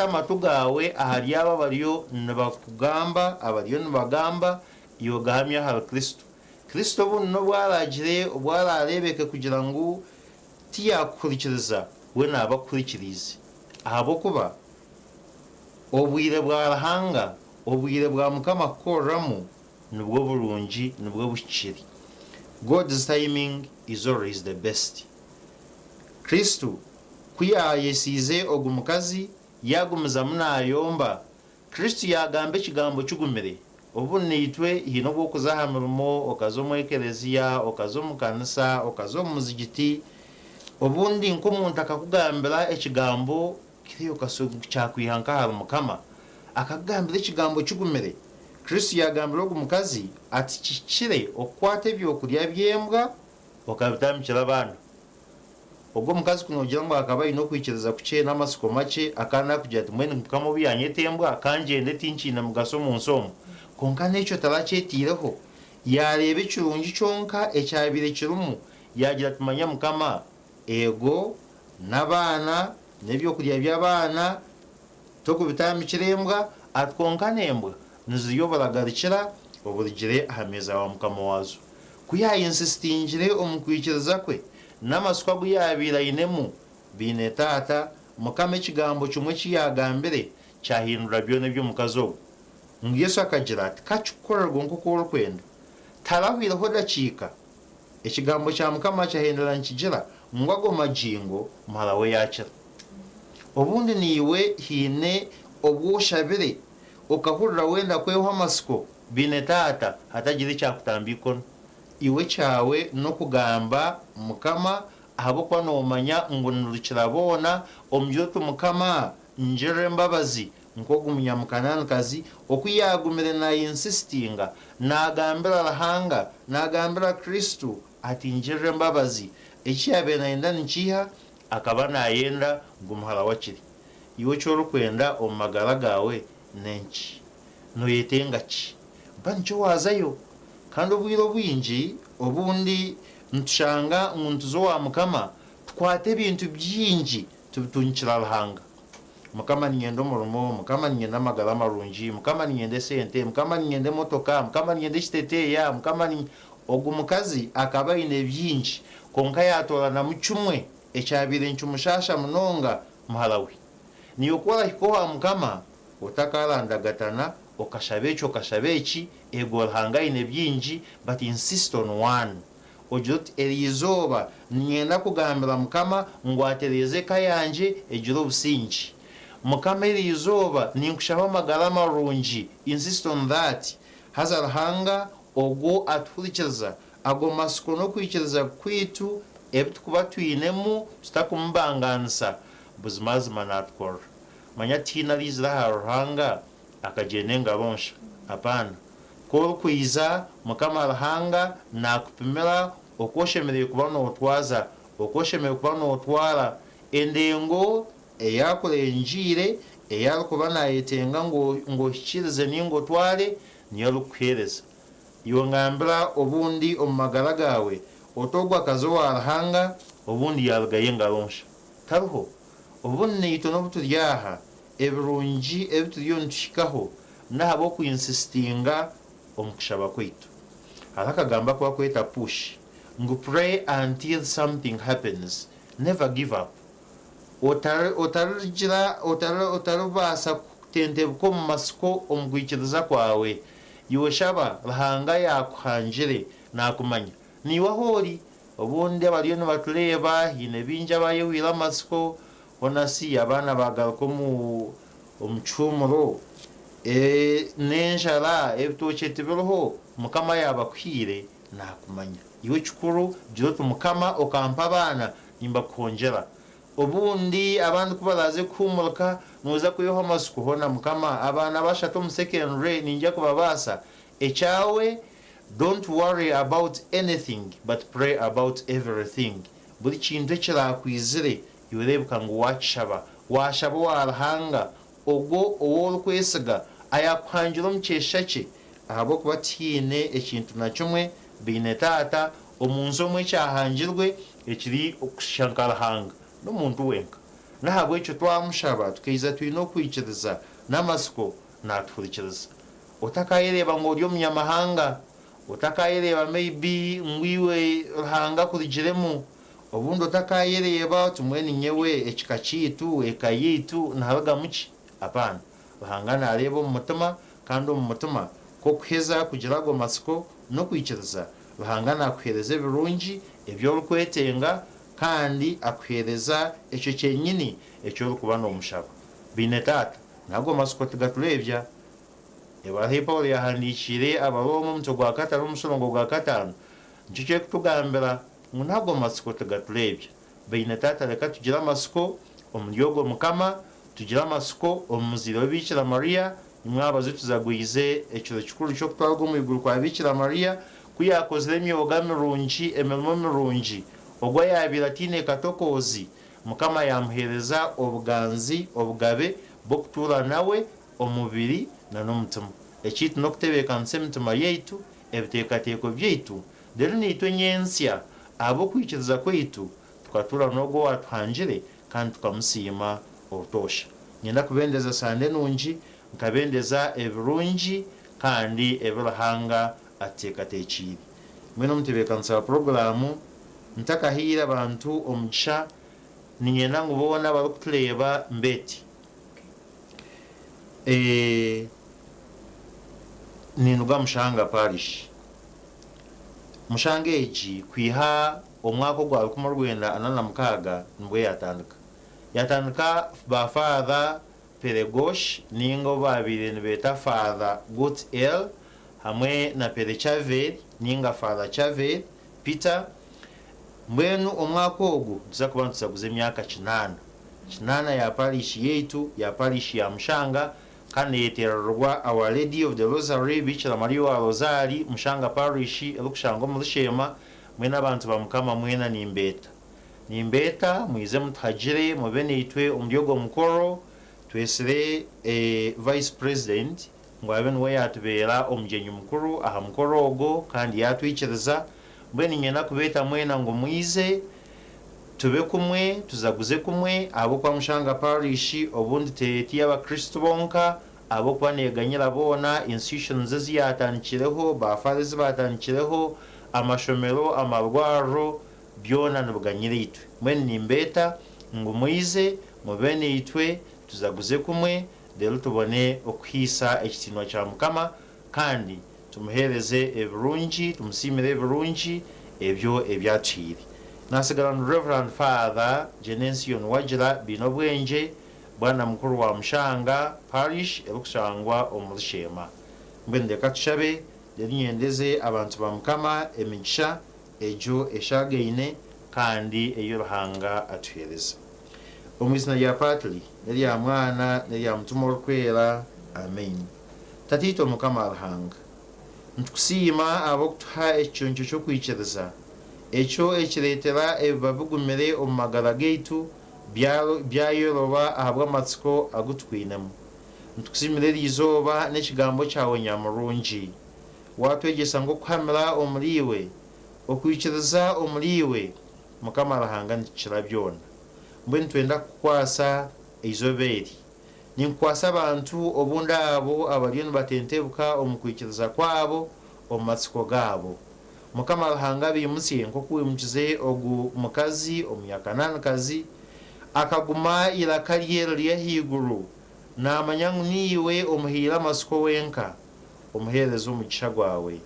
Amatu gaawe ahari abo abariyo nibakugamba, abariyo nibagamba, iwe gahamye ahari Kristo. Kristo obundi n'obu araagire obu araareebeke kugira ngu tiyaakuhurikiriza, we naaba akuhurikiriize. Ahabw'okuba obwire bwa Ruhanga, obwire bwa Mukama kukoreramu, nibwo burungi, nibwo buhikire. God's timing is always the best. Kristo Ku yaayesiize ogu mukazi, yaagumizamu naayomba. Kristo yaagamba ekigambo kigumire. Obu naitwe haine obu orikuza aha mirimo, okaza omu ekereziya, okaza omu kanisa, okaza omu muzigiti, obundi nk'omuntu akakugambira ekigambo kiriyo kyakwiha nk'ahari Mukama, akakugambira ekigambo kigumire. Kristo yaagambira ogu mukazi ati, Kihikire okukwata ebyokurya by'embwa okabitambikira abaana. Ogwo omukazi ku noogira ngu akaba aine okwikiriza kukye n'amatsiko makye, akaba naakugira ati, Mbwenu Mukama obu yaanyeta embwa, ka ngyende tinkiine mugasho omu nsi omu. Kwonka n'ekyo tarakyetaireho. Yaareeba ekirungi kyonka ekyabaire kirimu, yaagira ati, Manya Mukama, eego, n'abaana, n'eby'okurya by'abaana, tokubitambikira embwa, ati kwonka n'embwa nizirya oburagarikira oburugire aha meeza wa mukama waazo. Ku yaayinsisitingire omu kwikiriza kwe n'amatsiko agu yaabaire ainemu, baine taata, Mukama ekigambo kimwe eki yaagambire kyahindura byona eby'omukazi ogwo. Ngu Yesu akagira ati, Ka kikukorerwe nk'oku orikwenda. Tiharahwireho dakiika, ekigambo kya Mukama kyahendera nikigira ngu ago magingo muhara we yaakira. Obundi naiwe haine obu oshabire okahurira wenda kwehwa amatsiko, baine taata hatagira ekyakutamba eikono. Iwe ekyawe n'okugamba Mukama ahabw'okuba noomanya ngu ni Rukiraboona, omugire oti, Mukama, ngirira embabazi, nk'ogu Munyamukananikazi oku yaagumire naayinsisitinga, naagambira Ruhanga, naagambira Kristo ati, Ngirira embabazi. Eki yaabaire naayenda nikiiha? Akaba naayenda ngu muhara we akire. Iwe eki orikwenda omu magara gaawe n'enki? Nooyetenga ki? Ba nikyo waazayo. Kandi obwire obwingi, obundi nitushanga ngu nituza owa Mukama tukwata ebintu bingi tubitungikira Ruhanga. Mukama niinyenda omurimo, Mukama niinyenda amagara marungi, Mukama niinyenda esente, Mukama niinyenda emotoka, Mukama niinyenda ekiteteeya, Mukama ni. Ogu mukazi akaba aine bingi, kwonka yaatooranamu kimwe ekyabaire nikimushaasha munonga, muhara we. Naiwe ku orahika owa Mukama, otakarandagatana, okashaba eki okashaba eki, eego Ruhanga aine bingi, but insist on one. Ogire oti, Eri izooba niinyenda kugambira Mukama ngu atereeze eka yangye egire obusingye. Mukama eri izooba ninkushaba amagara marungi, insist on that. Haza Ruhanga ogwo atuhurikiriza, ago matsiko n'okwikiriza kwaitu ebi turikuba twinemu tutarikumubangaanisa, buzimazima naatukorera. Manya tihaine araizire ahari Ruhanga akagyenda engaro nsha. Apaana. Ku orikwija, Mukama Ruhanga naakupimira oku oshemereire kuba nootwaza, oku oshemereire kuba nootwara, endengo ei akurengyeire, ei arikuba naayetenga ngu ohikiirize nainga otware, niyo arikukuheereza. Iwe ngambira obundi omu magara gaawe oti ogwo akaza owa Ruhanga obundi yaarugayo engaro nsha. Tariho. Obundi naitwe n'obu turi aha, ebirungi ebi turiyo nituhikaho n'ahabw'okwinsistiinga omu kushaba kwaitu. Hariho akagambo aku barikweta push, ngu pray until something happens, never give up. Otarigira, otaribaasa kutentebuka omu matsiko omu kwikiriza kwawe. Iwe shaba, Ruhanga yaakuhangire, naakumanya. Naiwe ahu ori, obundi abariyo nibatureeba, haine baingi abaayehwire amatsiko, hoona shi abaana baagaruka omu omu kihuumuro, n'enjara, ebitookye tibiriho, Mukama yaaba akuhaire, naakumanya. Iwe ekikuru, gira oti, Mukama, okampa abaana, nimbakuhongyera. Obundi abandi ku baraaze kuhuumurika, nooza kwihaho amatsiko, hoona Mukama, abaana bashatu omu secondary niinyija kubabaasa? Ekyawe, don't worry about anything but pray about everything. Buri kintu ekiraakwizire, iwe reebeka ngu waakishaba. Waashaba owa Ruhanga, ogwo ou orikwesiga, ayaakuhangire omu kyeshusha kye, ahabw'okuba tihaine ekintu na kimwe baine Taata omu nsi omu ekyahangirwe ekiri okushusha nka Ruhanga, n'omuntu wenka. N'ahabw'ekyo twamushaba tukaija twine okwikiriza n'amatsiko, naatuhurikiriza. Otakayereeba ngu ori omunyamahanga, otakayereeba maybe ngu iwe Ruhanga akurugiremu, obundi otakayereeba oti mbwenu nyowe ekika kyaitu, eka yaitu niharugamu ki? Apaana. Ruhanga naareeba omu mutima kandi omu mutima ku okuheza kugira ago matsiko n'okwikiriza, Ruhanga naakuheereza ebirungi ebi orikwetenga kandi akuheereza ekyo kyenyini eki orikuba noomushaba. Baine Taata, n'ago matsiko tigatureebya. Ebaruha ei Paulo yaahandiikiire Abarooma omutwe gwa katano omushorongo gwa katano nikyo kirikutugambira ngu n'ago matsiko tigatureebya. Baine Taata reka tugire amatsiko omuri ogwo Mukama, tugire amatsiko omu muzaire we Biikira Maria, nimwabaze tuzagwize ekiro kikuru ky'okutwarwa omu iguru kwa Biikira Maria, ku yaakozire emyoga mirungi, emirimo mirungi, ogwo ayaabaire ataine katokoozi, Mukama yaamuheereza obuganzi, obugabe, bw'okutuura nawe omubiri na n'omutima. Ekyaitu n'okutebeekanisa emitima yaitu, ebiteekateeko byaitu, reero naitwe nyentsya ahabw'okwikiriza kwaitu tukatuura n'Ogwo owaatuhangire kandi tukamusiima obutoosha. Niinyenda kubendeza Sande nungi, nkabendeza ebirungi kandi ebi Ruhanga atuteekateekiire. Mbwenu omutebeekanisa wa puroguraamu, ntakahaire abantu omugisha, niinyenda ngu boona abarikutureeba mbeete. Ninduga Mushanga Parish. Mushanga egi kwiha omwaka ogwa 1946 nibwo yatandika. Yatandika ba Father Peregosh ninga obu babaire nibeeta Father Gut El hamwe na Pere Chaver ninga Father Chaver Peter. Mbwenu omwaka ogu nituza kuba nituzaguza emyaka kinaana. Kinaana ya Parish yaitu, ya Parish ya Mushanga kandi neyetererwa Our Lady of the Rosary, Bikira Maria owa Rozaari, Mushanga Parish erikushangwa omuri Sheema. Mbwenu abantu ba Mukama mwena nimbeeta. Nimbeeta mwije mutuhagire mube naitwe omuri ogwo mukoro. Twetsire Vice President ngu abe niwe yaatubeera omugyenyi mukuru aha mukoro ogwo kandi yaatwikiriza. Mbwenu niinyenda kubeeta mwena ngu mwije tube kumwe, tuzaguze kumwe ahabw'okuba Mushanga Parish obundi ti y'abakristo bonka ahabw'okuba neeganyira boona, institutions ezi yaatandikireho, ba Father ezi baatandikireho, amashomero, amarwariro, byona nibiganyira itwe. Mbwenu nimbeeta ngu mwije mube naitwe tuzaguze kumwe reero tubone okuhaisa ekitiinwa kya Mukama kandi tumuheereze ebirungi, tumusiimire ebirungi ebyo ebi atuhaire. Naatsigara ni Rev. Father Genension Wagira Biinobwengye, Bwana Mukuru wa Mushanga Parish erikushangwa omuri Sheema. Mbwenu reka tushabe reero nyendeze abantu ba Mukama emigisha egyo eshaagaine kandi ei Ruhanga atuheereza. Omu izina rya Patri, n'erya Mwana, n'erya Mutima Orikwera. Amen. Tataitwe Mukama Ruhanga, nitukusiima ahabw'okutuha ekiconco ky'okwikiriza, ekyo ekireetera ebiba bigumire omu magara gaitu byayoroba ahabw'amatsiko agu tukwinemu. Nitukusiimira eri izooba n'ekigambo kyawe nyamurungi. Waatwegyesa ngu okuhamira omuriiwe, okwikiriza omuriiwe, Mukama Ruhanga nikikira byona. Mbwenu nitwenda kukukwasa eizooba eri. Ninkukwasa abantu obundi abo abariyo nibatentebuka omu kwikiriza kwabo, omu matsiko gaabo. Mukama Ruhanga abaimutsye nk'oku waimukize ogu mukazi Omunyakananikazi, akaguma eiraka rye riri ahaiguru, naamanya ngu niiwe omuhaire amatsiko wenka. Omuheereze omugisha gwawe.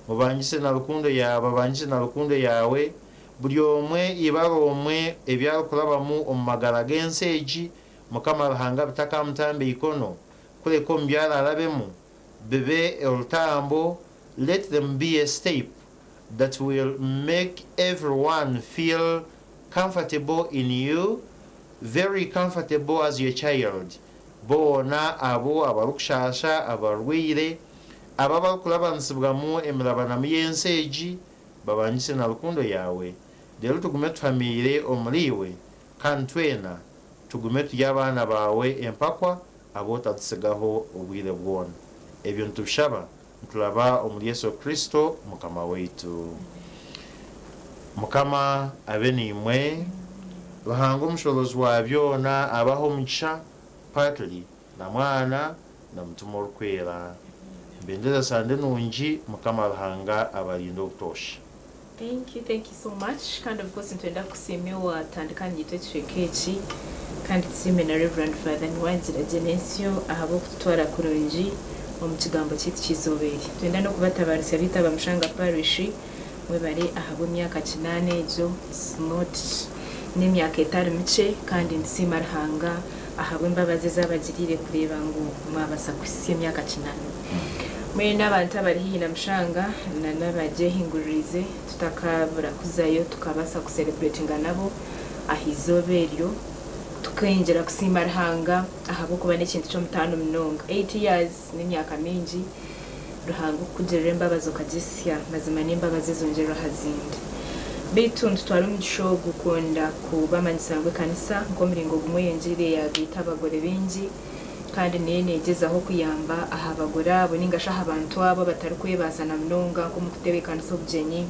Mubangise na rukundo yaawe, babangise na rukundo yaawe, buri omwe ibara omwe ebi arikurabamu omu magara g'ensi egi, Mukama Ruhanga bitakamutamba eikono, kureka omu bi araarabemu bibe orutambo, let them be a step that will make everyone feel comfortable in you, very comfortable as your child, boona abo abarikushaasha, abarwaire, abo abarikurabanisibwamu emirabanamu y'ensi egi, babangise na rukundo yaawe, reero tugume tuhamiire omuriiwe, kandi twena tugume turi abaana baawe empakwa abu otatutsigaho obwire bwona. Ebyo nitubishaba nituraba omuri Yesu Kristo Mukama waitu. Mukama abe naimwe. Ruhanga omushorozi wa byona abahe omugisha, Patri na Mwana na Mutima Orikwera. Mbendeza Sande nungi, Mukama Ruhanga abarinde obutoosha. Thank you, thank you so much. Kandi of course nitwenda kukusiima iwe waatandika naitwe ekicweka eki kandi tusiime na Rev. Father Niwagira Genesio ahabw'okututwara kurungi omu kigambo kyaitu ky'eizooba eri. Nitwenda n'okubatabaarisa beitu aba Mushanga Parish mwebare ahabw'emyaka kinaana egyo, it's not n'emyaka etari mikye kandi nitusiima Ruhanga ahabw'embabazi ezi abagiriire kureeba ngu mwabaasa kuhitsya emyaka kinaana. Mbwenu abantu abari haihi na Mushanga na n'abagyehinguririize tutakabura kuzayo tukabaasa ku celebratinga nabo aha izooba eryo tukengyera kusiima Ruhanga ahabw'okuba n'ekintu ky'omutaano munonga. 8 years n'emyaka mingi Ruhanga okukugirira embabazi okagisya mazima n'embabazi ezongyerwa aha zindi. Beitu nitutwara omugisha ogu kwenda kubamanyisa ngu ekanisa nk'omuringo gumwe eyongyeire yagaita abagore baingi kandi neyo negyezaho kuyamba aha bagore abo ninga shi aha bantu abo abatarikwebaasa na munonga nk'omu kutebeekanisa obugyenyi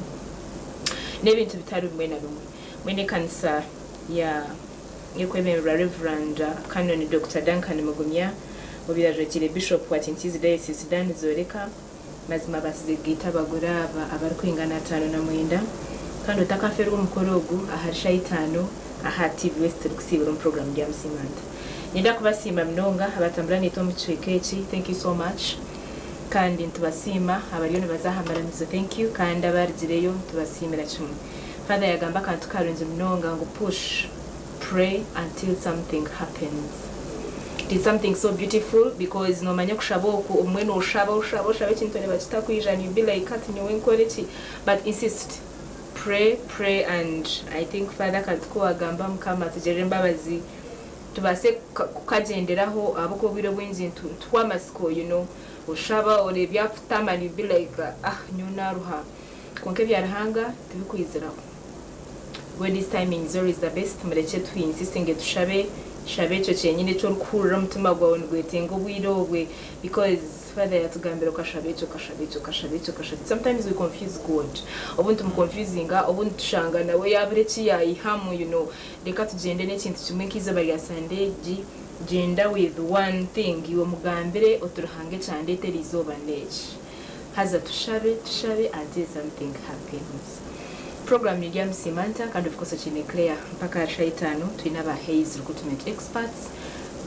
n'ebintu bitari bimwe na bimwe. Mbwenu ekanisa ya erikwebemberwa Rev. Canon Dokita Duncan Mugumya obaire ajwekiire Bishop wa Kinkizi Diocese Dan Zoreka mazima abaasize kugaita abagore aba abarikwingana 59 kandi otakafeerwa omukoro ogu ahari shaaha itaano aha TV West turikusiibura omu puroguraamu Ndyamusiima Nta. Niinyenda kubasiima munonga abatambura naitwe omu kicweka eki thank you so much kandi nitubasiima abariyo nibaza aha maramizo thank you kandi abarugireyo nitubasiimira kimwe. Father yagamba akantu karungi munonga ngu push, pray until something happens. It is something so beautiful because nomanya okushaba oku obumwe noshaba oshaba oshaba ekintu oreeba kitakwija and you be like hati nyowe nkore ki but insist pray pray and I think Father akantu kuwagamba mukama atugirire embabazi tubaase kukagyenderaho ahabw'okuba obwire obwingi nituhwa amatsiko you know oshaba oreeba byakutama and you be like ah nyowe naruha kwonka ebya Ruhanga tibikwiziraho. God's timing is always the best murekye tu insistinge tushabe shaba ekyo kyenyine eki orikuhurira omutima gwawe nigwetenga obwire obwe because Father yatugambira okashaba ekyo okashaba ekyo okashaba ekyo okashaba ekyo sometimes we confuse God obundi tumuconfusinga obundi tushanga nawe yabura eki yayihamu you know reka tugyende n'ekintu kimwe nk'eizooba rya Sunday egi gyenda with one thing iwe mugambire oti Ruhanga ekyandeeta erizooba n'eki haza tushabe tushabe until something happens. Program ni Ndyamusiima Nta kandi of course okiine Claire mpaka aha shaaha itaano twine aba Hays Recruitment Experts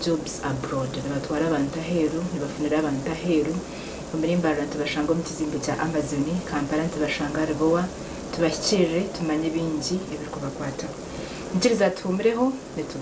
Jobs Abroad nibatwara abantu aheeru nibafunira abantu aheeru omuri Mbarara nitubashanga omu kizimbe kya Amazon Kampala nitubashanga Lubowa tubahikirire tumanye bingi ebirikubakwataho. Nyikiriza tuhuumureho nitu.